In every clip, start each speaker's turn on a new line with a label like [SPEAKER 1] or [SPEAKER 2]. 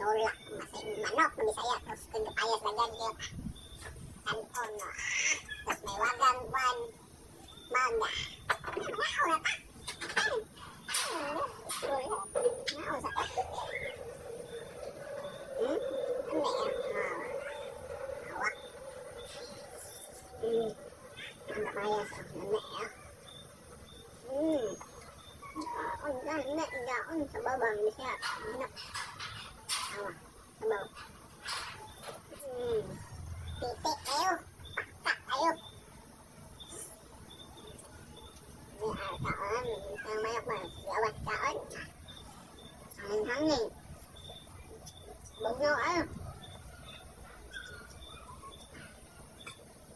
[SPEAKER 1] Tinola. Masay manok, Bisaya. Tapos kung kapayas lagyan kayo. Kanon no. Tapos may wagang kwan. Mangga. Mao na ta. Mao sa ta. Hmm? Ano yan? Ah. Awa. Ang kapayas. Ang lami, ah. Kaon ka, na, gaon sa babang Bisaya. Manok. Awa. Sabaw. Titi ayo. Pakka ayo. May kaon. Ang manok ba? Gawas kaon. Hangin-hangin. Bugnaw ayo.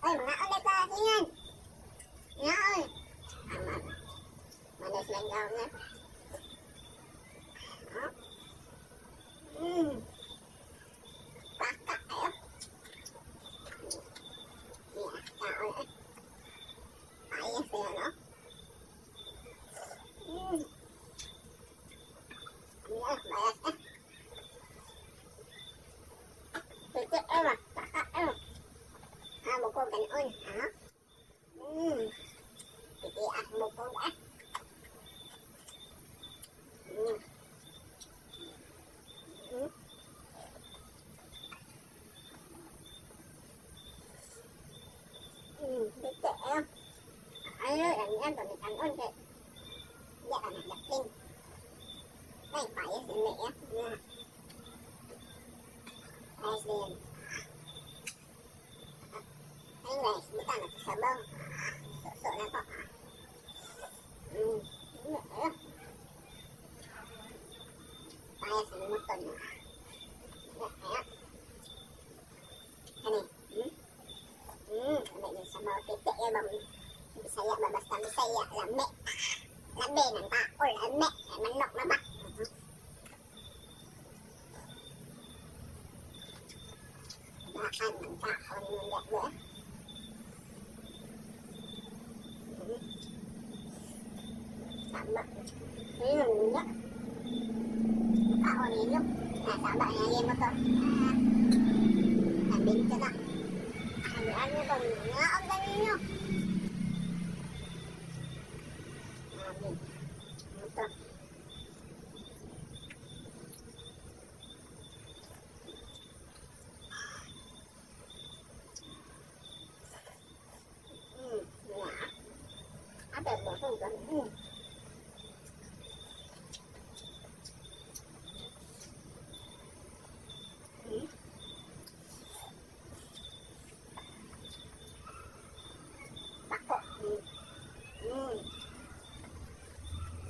[SPEAKER 1] Ay, mga ulit pa tingin. Nga oy. Ama. Manas lang daw na. Ha? Paka ayo. Yeah, kaon eh. Ayos yan, no? Yeah, bayas eh. Titi eh ba? Paka eh. Ah, bukog ganoon. Ha? Titi ah, bukog ah. Titi eh. Ayo, yan yan, pamitan-on kay. Di ka nagdating. Ay, payas din eh. Yeah. Ayos din. Ayun guys, buta na sa sabaw. Suso na to. Ayo. Payas ang muton. Ayo. Ano? Hmm? Ano yung sabaw? Titi eh ba? Bisaya ba? Basta Bisaya. Lami. Labi ng tao. Lami. Eh, manok na ba? Baan ng tao ng ba? Tama. Ayun, nga. Kaon ninyo. Nasaba na mo to. Ah, nabinto na. Ano ano to? Ngaon na ninyo. Sabi. Ano to? Nga. Apa ba? Pako.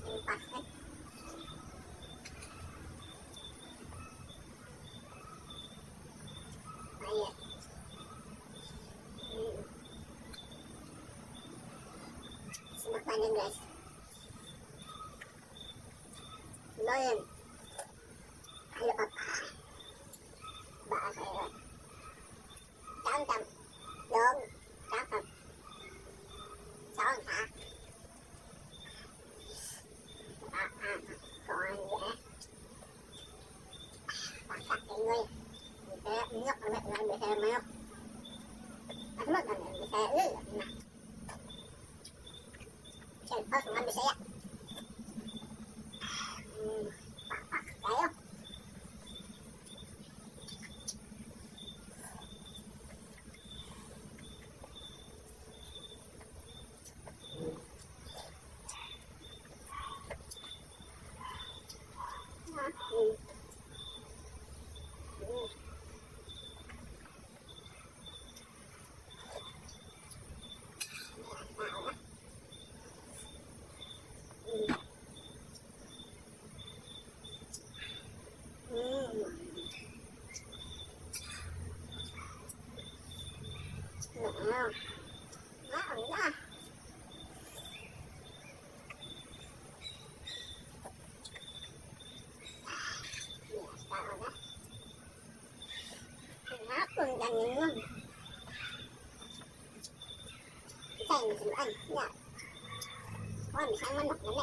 [SPEAKER 1] Impas eh. Ayan. Sumakpan yun guys. Loyan. Halo up. Baa kayo. Kaon tam. Long. Kakap. Saon ha. Ah, ah. Kuan eh. Pasak ingoy. Bisaya nyok ame nga Bisaya mayok. Asmo kami Bisaya eh. Na. Shout out mga Bisaya. Papak tayo. Ah. Nào. Nào ra. Hapon ganin mo. Isay mo sinuan. Ya. Kuan isang manok na na.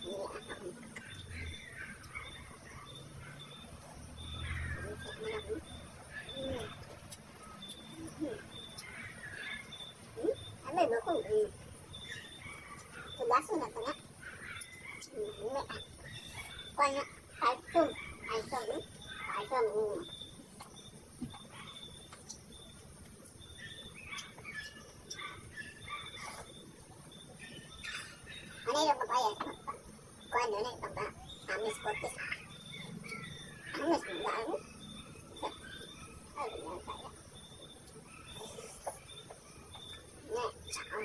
[SPEAKER 1] Ya. Oh. Tugaso na to na. Ah. Kuha na. Calcium. Calcium. Calcium. Ano yung papaya? Kuha na yung pampa. Amis kotis. Amis mo. Ay, ganyan kaya. Ne, tsaka.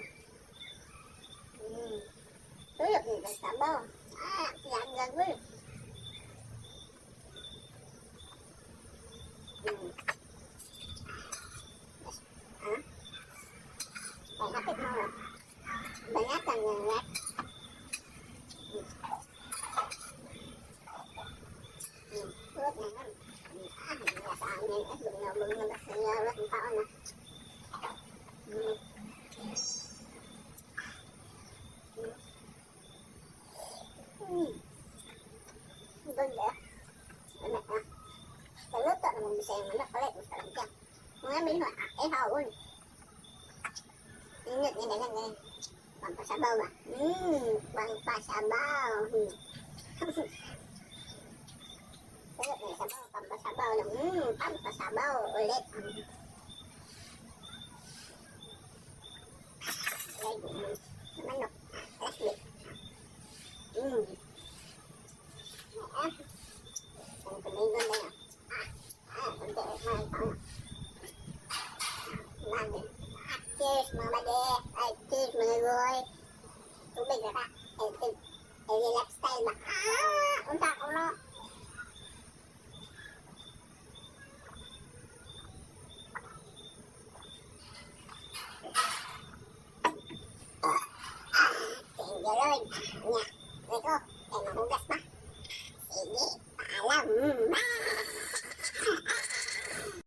[SPEAKER 1] Tulog yung sabaw. Ah, laglag. Ah? Ay, hapit mo. Banatan ng rat. Tulog na nga. Ah, nasa amin. Eh, bugnaw-bugnaw ba sa iyo? Ang tao na. Good eh. Ano ah. Sa luto naman Bisaya manok, palit mo sa langka. Mga minho, ah, eh haon. Ingat nga dagan eh. Pampasabaw ba? Pampasabaw. Sarap na sabaw, pampasabaw lang. Pampasabaw ulit. Ay, manok. Lasli. Ah, ang tumigon na yan. Ah, ah, kunti, mga tao. Bagay. Ah, cheers, mga bade. Ay, cheers, mga goy. Tubig na ka. Healthy. Healthy lifestyle ba? Ah!